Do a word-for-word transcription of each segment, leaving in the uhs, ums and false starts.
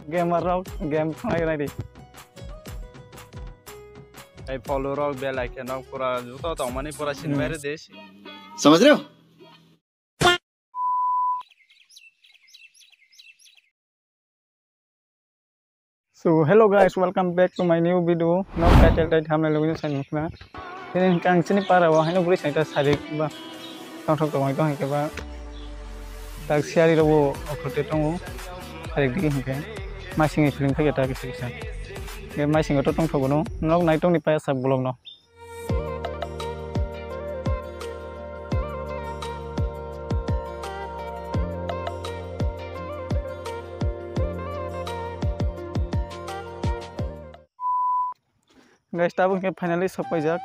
Gamer rok game thangwi naidi. Tei follow rok, bell icon rok pura joto tongmani pura sinbai rwdi. समझ रहे हो? So hello guys, welcome back to my new video. No title tai thamnail logino sai nukna. Tini hwnkhe ang chini para o haino bwrwi saita sarik ba tongthok tongwi tong hwnkhe ba tak siyari rok bo okhorte tongo. Sarik digi hwnkhe maisingni feeling phai khe ta kisa kisa. Hwnkhe maisingo to tongthogo no. Nok nai tongni paya sa vlog no. Guys, tabuk khe finally sok paijak.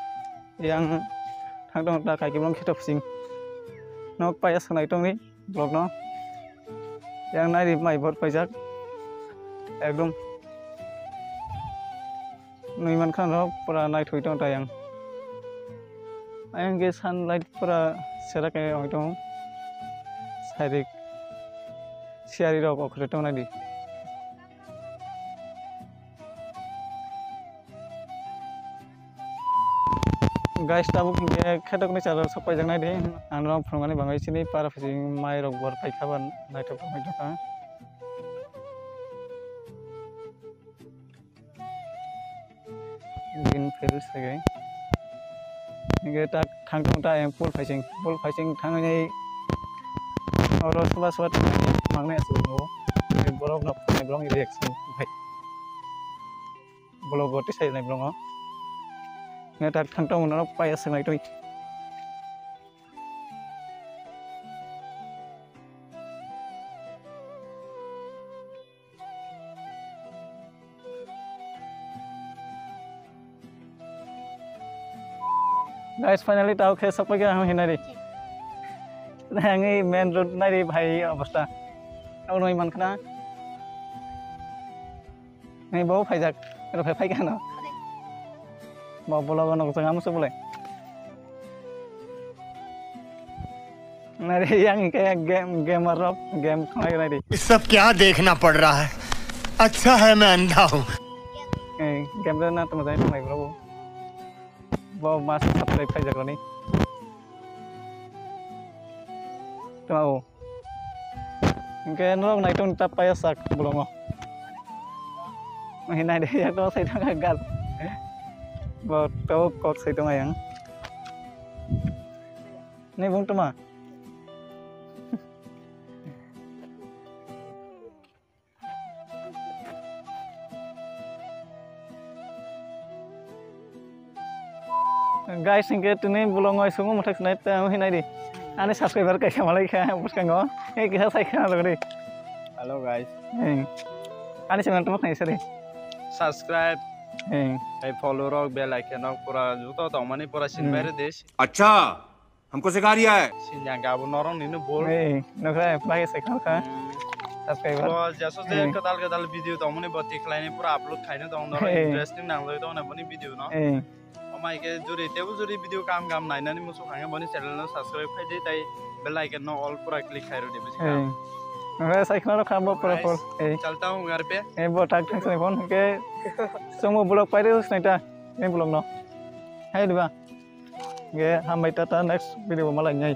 Yang thang tong ta kai kiblong kheto phising. Nok paya sanai tongni vlog no. Yang nairi mai bor paijak. Ekdom. Nui mankha norok pura naithoi tong ta yang. Ayang khe sunlight pura serak khe oi tong. Sairik siyari rok okhre tong nai di. Guys, tabuk hwnkhe khetok ni chara sok paijak nai di. Ang norok phunukmani bagwi chini para phising mai rok bor paikha ba naithok tongwi tongkha. Green field sege. Hingke tak thang thang ta yang pool phaising, pool phaising thangni oro soba soba thangni mangnai aswk nugo. Borok no phunai borok ni reaction hai. Vlog o tisai nai borok no. Hingke tak thang thang no paya swngnai twi. Guys, finally tao khe sokpai khe ang hinari. Nai ang main road nai ri bhai obostha. Ang noi man khna. Nai bo phaijak. Ro phai phai khna. Bo vlog o nok jang am se bole. Nai ri yang ke game, gamer rok game khlai nai ri. ये सब क्या देखना पड़ रहा है? अच्छा है मैं अंधा हूँ। Eh, game rok na tamo jai tong nai bro. Bo mas subscribe khai jak rani. Tamo. Hingke norok naitung ta paya sak bolongo. Nai nai de yak to sai thang gal. Bo to kok sai tong ayang. Ni bung tuma. Guys, hingke tini bolongo isongo muthak sinai tamo hinai di. Ani subscriber kaisa malai kha bwskango. Ei kisa sai khna rok di. Hello guys. Hing. Ani channel tamo khnai sari. Subscribe. Hing. Ei follow rok, bell icon rok pura joto tongmani pura sinbai rwdi. अच्छा। हमको सिखा रिया है। Sinjang gabo norong nini bol. Ei, nokha, bagi sai kha kha. Hmm. Subscriber. Bo jaso je kedal kedal video tongmani bo tikhlaini pura upload khaina tong norok interesting nanglai tong na boni video no. Ei. Omai ke juri tebo juri video kam kam nainani musu khange boni channel no subscribe khai di tai bell icon no all pura click khai rodi busi ka. Ei. Nokha sai kha kha bo pura full. Ei. Chalta hung gar pe. Ei bo tak thang sai phone ke. Sumo vlog pai de sinai ta. Ni vlog no. Hai diba. Ge hambai tata next video malai nai.